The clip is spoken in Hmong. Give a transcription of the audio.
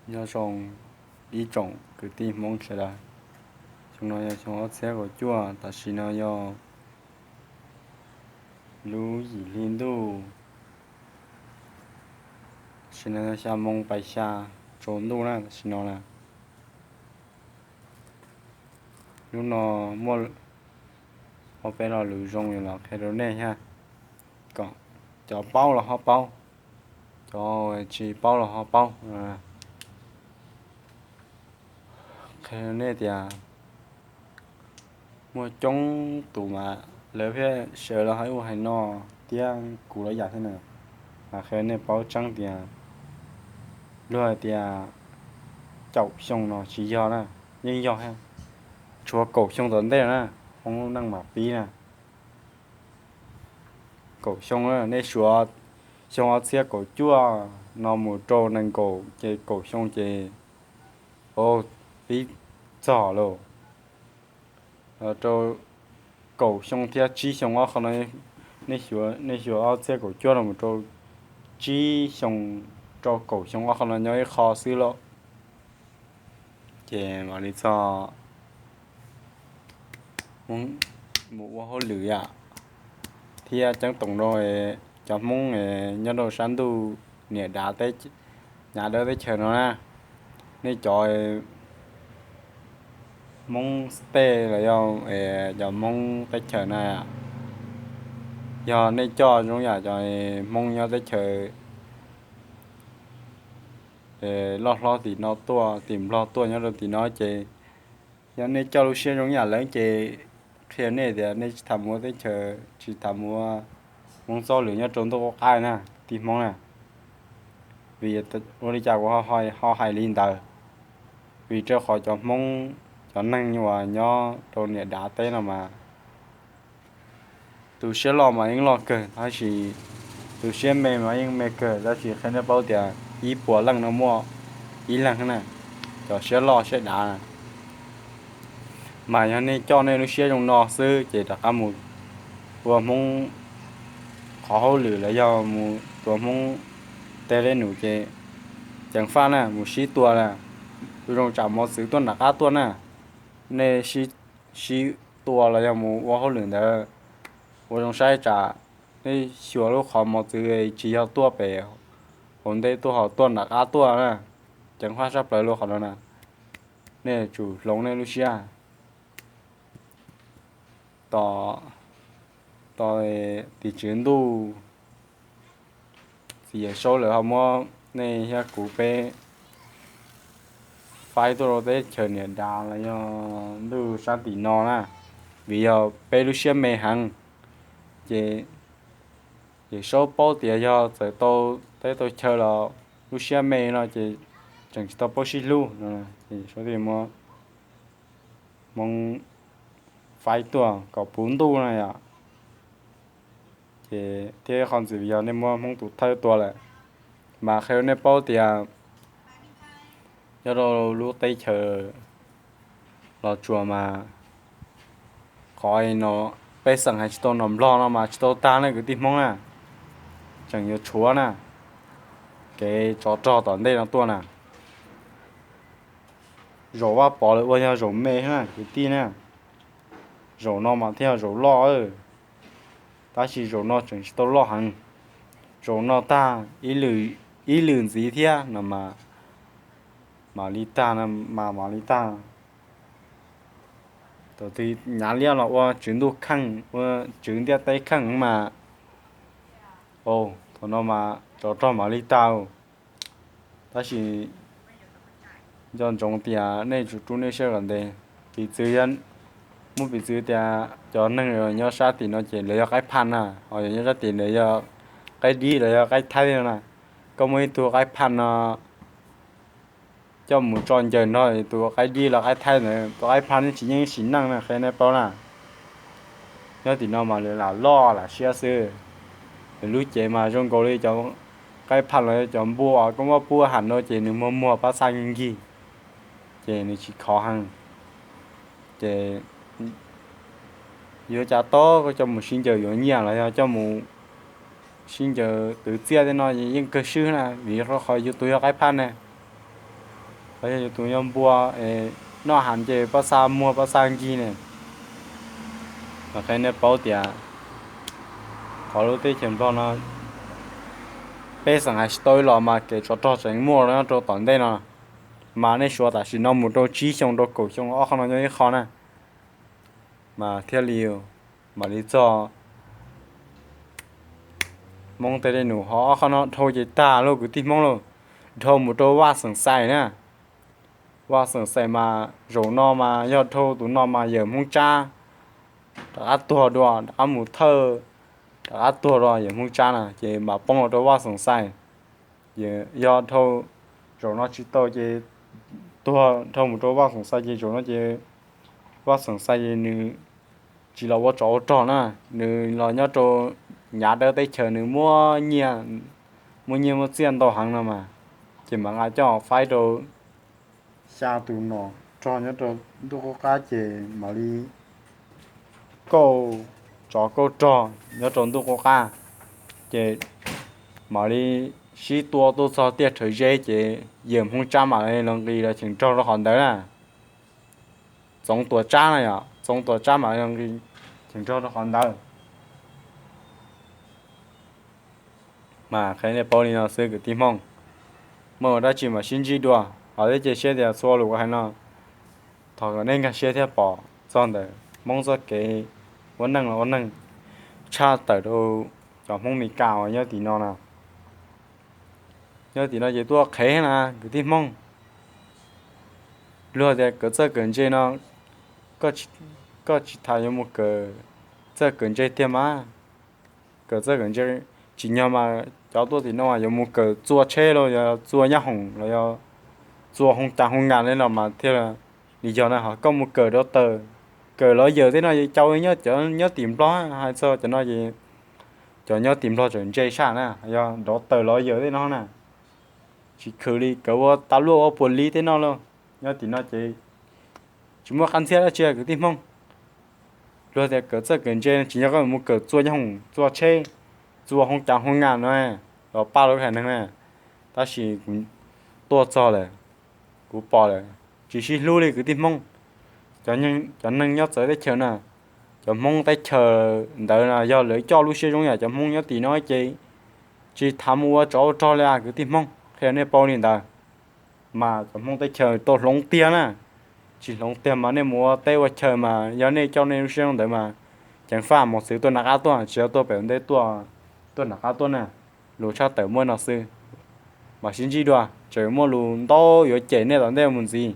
Nyob zoo ib tsoom kwv tij Hmoob sawv daws. Xyoo no yog xyoo ob txhiab kaum cuaj, tam sim no yog lub yim hli ntuj, tam sim no yog xya moo pais xya tsaus ntuj na, tam sim no na. Hnub no muaj ob peb lo lus zoo yuav los qhia rau nej thiab, kom cov paub los ho paub, cov tsis paub los ho paub. Qhia nej tias muaj coob tus mas lawv thiaj sawv los hais ub hais no thiab kuv los yam thiab na. Mas qhia nej paub tseeb tias luag hais tias caum xyoo no tsis yog na, yeej yog thiab. Tshuav kaum xyoo tom ntej na, Hmoob lub neej mam pib na. Kaum xyoo, nej suav xyoo ob txhiab kaum cuaj no mus rau nees nkaum ces kaum xyoo ces, o, pib txog lawm. Rau kaum xyoo thiab tsib xyoo ob qho no, nej xyuas ob txhiab kaum cuaj no mus rau tsib xyoo, rau kaum xyoo ob qho no nyob ib qho xwb lauj. Ces mam li txog mus ua hauj lwm yam thiab ceeb toom rau cov Hmoob nyob rau sab ntuj niam dav teb, nyab dawb teb chaws no na. Nej cov Hmoob teb los yog cov Hmoob teb chaws na, yog nej coj zoo yam cov Hmoob nyob teb chaws loj hlob tim no tuaj, tim Nplog tuaj nyob rau tim no ces yog nej coj lub siab zoo yam lawv ces qhia nej tias nej tsis tas mus ua teb chaws, tsis tas mus ua Hmoob txoj lwm nyob rau ntuj qub qab na, tij Hmoob na. Vim ua li cas kuv ho hais li ntawd? Vim rau qhov cov Hmoob, cov neeg uas nyob rau niam dav teb no mas tus siab loj mas yeej loj kawg, tab sis tus siab me mas yeej me kawg, tab sis qhia nej paub tias ib puas leej no muaj ib leeg na, cov siab loj siab dav na. Mas yog nej coj nej lub siab zoo no xwb ces rov qab mus ua Hmoob qhov hauj lwm los yog mus tuav Hmoob tej dej num ces ceev faj na, mus sib tua na. Ua zoo tsam mos txwv tuaj nram qab tuaj na, nej sib tua los yog mus ua hauj lwm ntawd, ua zoo saib tsam nej xyuas lub qhov mos txwv tsis yog tuaj pem hauv ntej tuaj, ho tuaj nram qab tuaj na. Ceev faj sab plaws lub qhov no na, nej tsum hloov nej lub siab. Tos, tos tim tswv ntuj, txiv Yawm Saub lawv ho muab nej thiab kuv peb faib tuaj rau teb chaws niam dav los yog ntuj sab tim no na, vim yog peb lub siab me heev. Ces Yawm Saub paub tias yog txawm tau teb tau chaw los lub siab me no ces tseem tsis tau paub sib hlub no, ces Yawm Saub thiaj muab Hmoob faib tuaj kom puv ntuj na yom. Ces thiab qhov ntxiv yog nej muab Hmoob tus thawj tua lawm. Mas qhia nej paub tias nyob rau lub teb chaws Los Tsuas mas qhov no pej xeem hais tsis tau nom Nplog no mas tsis tau tag ne kwv tij Hmoob na, tseem yuav tshuav na, kev tsov rog tom ntej no tuaj na. Zaum Vaj Pov lawv ua yog zaum me na kwv tij na, zaum no mas thiaj yog zaum loj, tab sis zaum no tseem tsis tau loj heev. Zaum no tag ib lwm ntxiv thiab no mas mam li tag, mas mam li tag. Thaum twg Nyav Liab los ua tswv ntuj kheej, ua tswv ntiaj teb kheej mas, thaum no mas tsov rog mam li tag. Tab sis nco ntsoov tias nej tsum rub nej siab kom ntev. Piv txwv, muab piv txwv tias cov neeg nyob sab tim no ces lawv yog qaib phaj na, ho yog nyob sab tim lawv yog qaib dib los yog qaib thaib no na. Koj muaj ib tug qaib phaj no coj mus tso ncaws nrog tus qaib dib los qaib thaib ntawd, tus qaib phaj yeej tsis yeej sim neej na, qhia nej paub na. Nyob tim no mas lawv lam loj lam siab xwb. Lawv lub cev mas zoo nkaus li cov qaib phaj los yog cov npua koj muab pub ham no ces nws muag muag pab xaj nkig, ces nws tsis khov heev. Ces yuav cas tau koj coj mus sib ncaws yuav nyiaj los yog coj mus sib ncaws twv txiaj tej no yeej kawg swb na, vim qhov yus tus yog qaib phaj ne. Yog yus tus nyob npua es noj heev ces pab xa muag pab xa nkig ne. Mas qhia nej paub tias qhov lub teb chaws Nplog no peb xeem hais tsis tau ib los mas kev tsov rog tseem muaj nyob rau tom ntej no. Mas nej suav tam sim no mus rau tsib xyoo rau kaum xyoo ob qho no nyob ib qho na. Mas thiaj li, mam li txog Hmoob tej dej num ho ob qho no dhau ces tag lauj kwv tij Hmoob lauj. Dhau mus rau Vaj Xeem Xais na. Vaj Xeem Xais mas zaum no mas yog dhau tus no mas yawm Hmoob Tsab rov qab tuag dua, rov qab mus thawj, rov qab tuag dua yawm Hmoob Tsab na ces mam poob los rau Vaj Xeem Xais. Yog dhau zaum no tsis tau ces tuag dhau mus rau Vaj Xeem Xais ces zaum no ces Vaj Xeem Xais ces nws tsis los ua tsov ua rog na, nws los nyob rau nyav dawb teb chaws nws muaj nyiaj, muaj nyiaj muaj txiaj ntau heev no mas, ces mam nqa coj faib rau xya tus nom rog nyob rau ntuj qub qab ces mam li kauj tsov kauj rog nyob rau ntuj qub qab, ces mam li sib tua tuaj txog tiaj rhawv zeb ces yawm Hmoob Tsab mam li los nqis los cheem nrog rau qhov ntawd na. Txoov Tuam Tsab na yom, Txoov Tuam Tsab mam li los nqis cheem nrog rau qhov ntawd. Mas qhia nej paub li no xwb kwv tij Hmoob, muaj ua dab tsi mam sib ntsib dua. Ho thiab cia siab tias txhua lus hais no thov kom nej nkag siab thiab pom txog ntawm Hmoob txoj kev ua neej los ua neej tshaj tawm rau cov Hmoob Mes Kas uas nyob tim no na. Nyob tim no ces tuaj qhev na kwv tij Hmoob. Luag tias kawm txawj kawm ntse no, koj tsis tas yuav mus kawm txawj kawm ntse tiag mas. Kawm txawj kawm ntse tsis nyog mas cov tuaj tim no yuav mus kawm txua tsheb los yog txua nyab hoom los yog txua hoo cas hoo ngas li los mas thiaj li yog na. Ho koj mus kawm rau taws, kawm los yawm tej no ces cau nyob tim Nplog, hais txog cov no ces cov nyob tim Nplog tseem ntse saj na, yog rau taws los yawm tej no na. Tsis khwv li kawm ua tas luaj ua puas li tej no lauj. Nyob tim no ces tsis muaj qab ntxhiab dab tsi kwv tij Hmoob. Luag tias kawm txawj kawm ntse tsis yog koj mus kawm txua nyab hoom txua tsheb, txua hoo cas hoo ngas no los pab lawv haiv neeg na. Tab sis kuv tuaj txog lawm, kuv pom lawm, tsis sib hlub li kwv tij Hmoob. Cov neeg nyob txawv teb chaws na, cov Hmoob teb chaws ntawd na yog lawv coj lub siab zoo yam cov Hmoob nyob tim no ces tsis tas mus ua tsov ua rog li kwv tij Hmoob, qhia nej paub li ntawd. Mas cov Hmoob teb chaws tau hloov tiag na, tsis hloov tiag mas nej mus ua teb ua chaw mas yog nej coj nej lub siab zoo ntawd mas ceev faj mus txwv tuaj nram qab tuaj, tsis yog tuaj pem ua ntej tuaj, tuaj nram qab tuaj na. Lus tshaj tawm muaj no xwb, mam sib ntsib dua, tseem muaj lus ntau yuav cem nej tom ntej mus ntxiv.